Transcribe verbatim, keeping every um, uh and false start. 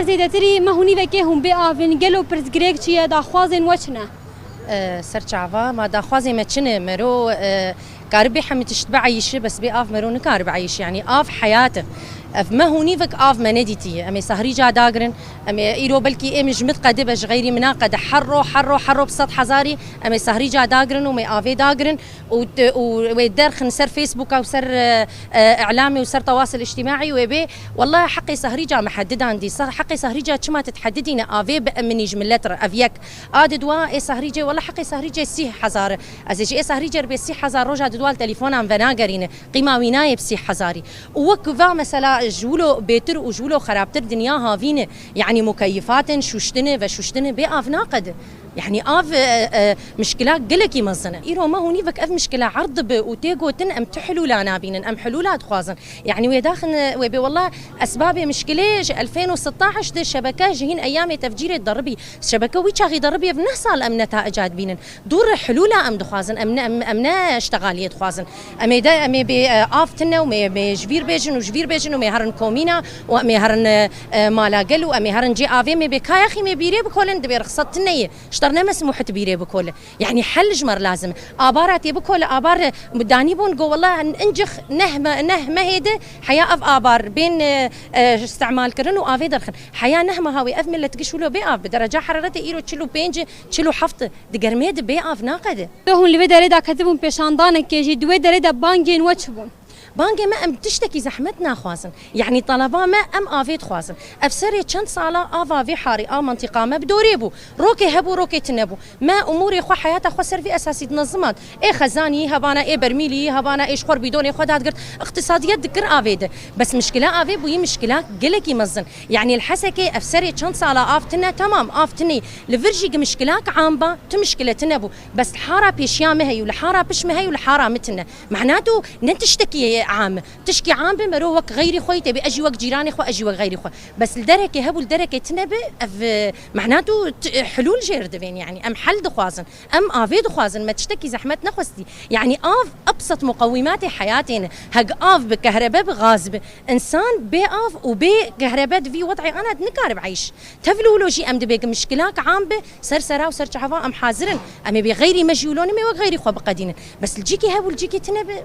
Zêdetirî me hûnîvekê hûn bê avin, gelo pirsgirêk çi ye, daxwazên we çi ne? E, ser çava, ma daxwazê me çi ne? Mero, e, karibe hemî tişt bieyîşi, bes bê av mero nikaribe eyîşi. Yanî av heyat e. Ev me hûnîvek av me nedîtiye. Em ê sahrîca dagirin. Em ê îro belkî êm ji min qedibe, ji xeyrî mina qede. Herro, herro, herro bi sed hezarî em ê sahrîca dagirin û me avê dagirin û, û wê derxin ser Facebooka û ser, e, e, îlamê û ser tewasil îctîmaî wê bê. Wellahî heqê sahrîca me hedidandî. Sa-, heqê sahrîca çima titehedidîne avê bi eminî ji millet re? Ev yek. A di dua ê sahrîcê, wellahî heqê sahrîcê sîh hezar e. Ez ê ji ê sahrîcê re bê sîh hezar roja di dua li telefona min venagerîne. Qîma wî nayê bi sîh hezarî. Û wek va mesela ji wilo bêtir û ji wilo xerabtir dinya havîne. Yanî mukeyifat in, şûştine, veşûştine bê av naqede. Yanî av, e, e, mişkila gelekî mezin e. Îro me hûnîvek ev mişkila erd dibe û tê gotin em tu hilûla nabînin, em hilûla dixwazin. Yanî wê daxin, e, wê bê wella esbabê mişkilê ji elfên û sitaş de şebeke ji hîn eyamê tevcîrê deribî. Şebeke wî çaxî deribî ev neh sal em netaica dibînin. Dûr hilûla em dixwazin, em ne, em, em ne ştegaliyê dixwazin. Em ê de, em ê bê, e, av tine û me, me ji vîr bêjin û ji vîr bêjin û me herin komîna û em ê herin, e, e, mala gel û em ê herin cê avê me bê kayexî me bîrê bikolin, dibê rixsat tine ye. Ji ter nemes muhit bîrê bikole. Yanî hel ji me re lazim. Abara tê bikole, abar, e, danî bûn go wela incix neh me, neh mehê de heya ev abar bên, e, e, îstemal kirin û avê derxin. Heya neh meha wê ev millet giş wilo bê av bi. Dereca heraretê îro çil û pênc, çil û heft. Di germê de bê av naqede. Hûn li vê derê de ketibûn pêşandanekê jî, di wê derê de bangên we çi bûn? Bangê me, em tiştekî zehmet naxwazin. Yanî taleba me, em avê dixwazin. Ev serê çend sala ava vê harî a mentiqa me bi dorê bû. Rokê hebû, rokê tine bû. Me umûrê xwe, heyata xwe ser vê esasî dinezimand. Ê xezanî hebana, ê bermîlî hebana, ê ji xwe bîdonê xwe dadigirt. Îqtisadiyet dikir avê de. Bes mişkila avê bûyî mişkila gelekî mezin. Yanî li Hesekê ev serê çend sala av tine, temam, av tinî. Li vir jî gi mişkilak am ba, tu mişkile tine bû. Bes li hara pêşiya me heye û li hara piş me heye û li hara min tine. Mehna tu ne tiştekî am e. Tişkî am be mero wek xeyrî xwe tê bê, ez jî wek cîranê xwe, ez jî wek xeyrî xwe. Bes li derekê hebû, li derekê tine be, ev, e, mehna tu t-, e, hulûl jêr divên, yanî em hel dixwazin. Em avê dixwazin, me tiştekî zehmet nexwestî. Yanî av ebset muqewîmatê heyatê ne. Heg av bi, kehrebe bi, gaz bi. Însan bê av û bê kehrebe di vî wed'ê ana nikare bieyîş. Tev li wilo jî em dibê ki mişkilak am bi, ser sera û ser çava em hazir in. Em ê bê xeyrî me jî wilo nimê wek xeyrî xwe biqedînin. Bes li cîkî hebû, li cîkî tine bi.